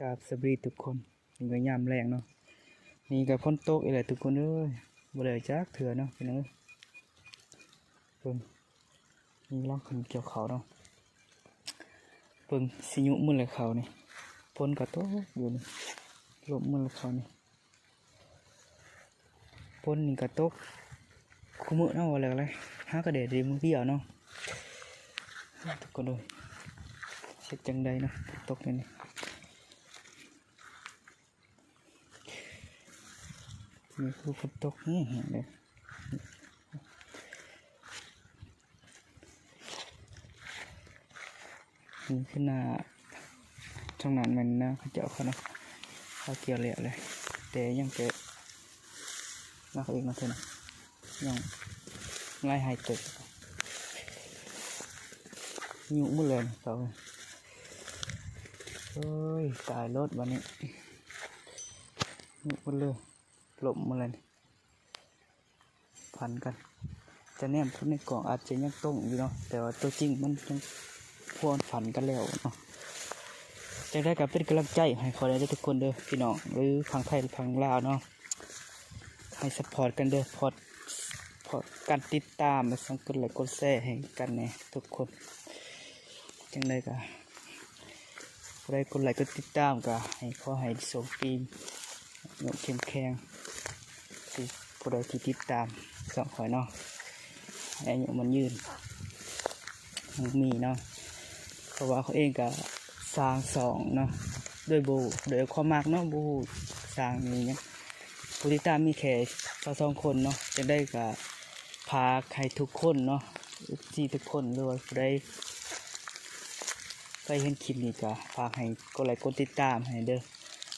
ກາບສະບາຍດີທຸກຄົນ ນີ້ກໍຍາມແລງເນາະ ນີ້ກໍຝົນຕົກອີກແລ້ວທຸກຄົນເອີຍ ບໍ່ໄດ້ຈັກເທື່ອເນາະພີ່ນ້ອງເອີຍ. ເບິ່ງ ນີ້ລາວຂຶ້ນກ່ຽວເຂົ້າເນາະ ເບິ່ງຊິຍຸໝົດແລ້ວເຂົ້ານີ້ ຝົນກໍຕົກຢູ່ນີ້ ລົບໝົດແລ້ວເຂົ້ານີ້. ຝົນນີ້ກໍຕົກຄູ່ມື້ເນາະ ວ່າແລ້ວກໍແລ້ວ ຫາກໍແດດດີມື້ດຽວເນາະ ທຸກຄົນເອີຍ. ເຮັດຈັ່ງໃດເນາະ ຝົນຕົກແນວນີ້ ນີ້ຄືຝົນຕົກແຮງໆເດ້. ນີ້ຄືໜ້າ ທາງນັ້ນແມ່ນນາເຂົາເຈົ້າເຂົາເນາະ ເຂົາກ່ຽວແລ້ວແຫຼະ ແຕ່ຍັງແຕ່ນາເຂົາເອງເນາະ ເພິ່ນຍັງຫຼາຍໃຫ້ເຕີບ ຍຸໝົດເລີຍເຂົາ. ໂອ້ຍ ຕາຍໂລດບາດນີ້ ຍຸໝົດເລີຍ ລົ້ມໝົດເລີຍ. ຜັນກັນ ຈະແນມໃນກ້ອງອາດຈະຍັງຕົງຢູ່ເນາະ ແຕ່ວ່າຕົວຈິງມັນຍັງ ພວກມັນຝັນກັນແລ້ວເນາະ. ຈັ່ງໃດກໍເປັນກຳລັງໃຈໃຫ້ຂ້ອຍແດ່ເດີທຸກຄົນເດີ ພີ່ນ້ອງ ຫຼື ຝັ່ງໄທ ແລະ ຝັ່ງລາວເນາະ ໃຫ້ຊັບພອດກັນເດີ ພອດ ພອດການຕິດຕາມ ແລະ ສັ່ງກົດໄລກົດແຊໃຫ້ກັນແດ່ທຸກຄົນ. ຈັ່ງໃດກໍ ຜູ້ໃດກົດໄລກົດຕິດຕາມກໍໃຫ້ ຂໍໃຫ້ໂຊກດີ ເຂົ້ມແຂງ ທີ່ຜູ້ໃດທີ່ຕິດຕາມຊ່ອງຂ້ອຍເນາະ ໃຫ້ອາຍຸໝັ້ນຍືນ ຮັ່ງມີເນາະ. ເພາະວ່າຂ້ອຍເອງກໍສ້າງຊ່ອງເນາະ ໂດຍບໍ່ ໂດຍຄວາມມັກເນາະ ບໍ່ຮູ້ສ້າງອີ່ຫຍັງ ຜູ້ຕິດຕາມມີແຄ່ຊາວສອງຄົນເນາະ. ຈັ່ງໃດກໍ ຝາກໃຫ້ທຸກຄົນເນາະ ເອັຟຊີ ທຸກຄົນ ຫຼືວ່າຜູ້ໃດໃຜເຫັນຄລິບນີ້ກໍຝາກໃຫ້ກົດໄລກົດຕິດຕາມໃຫ້ເດີ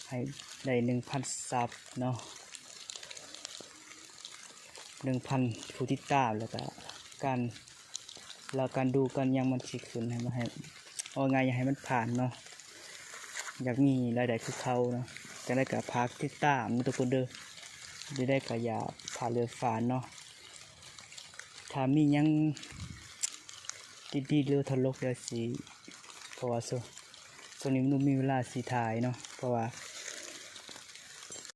ໃຫ້ໄດ້ໜຶ່ງພັນຊັບເນາະ ໜຶ່ງພັນຜູ້ຕິດຕາມ ແລ້ວກໍການ ແລ້ວການດູການຫຍັງມັນຊິຂຶ້ນໃຫ້ ໃຫ້ ເວົ້າງ່າຍ ຢາກໃຫ້ມັນຜ່ານເນາະ ຢາກມີລາຍໄດ້ຄືເຂົາເນາະ. ຈັ່ງໃດກໍຝາກຕິດຕາມເນາະທຸກຄົນເດີ ໃດໆກໍຢ່າພາເລີນຝານເນາະ. ຖ້າມີຫຍັງດີໆ ຫຼື ຕະຫຼົກ ດຽວຊິ ເພາະວ່າຊ່ວງ ຊ່ວງນີ້ມັນບໍ່ມີເວລາຊິຖ່າຍເນາະ ເພາະວ່າ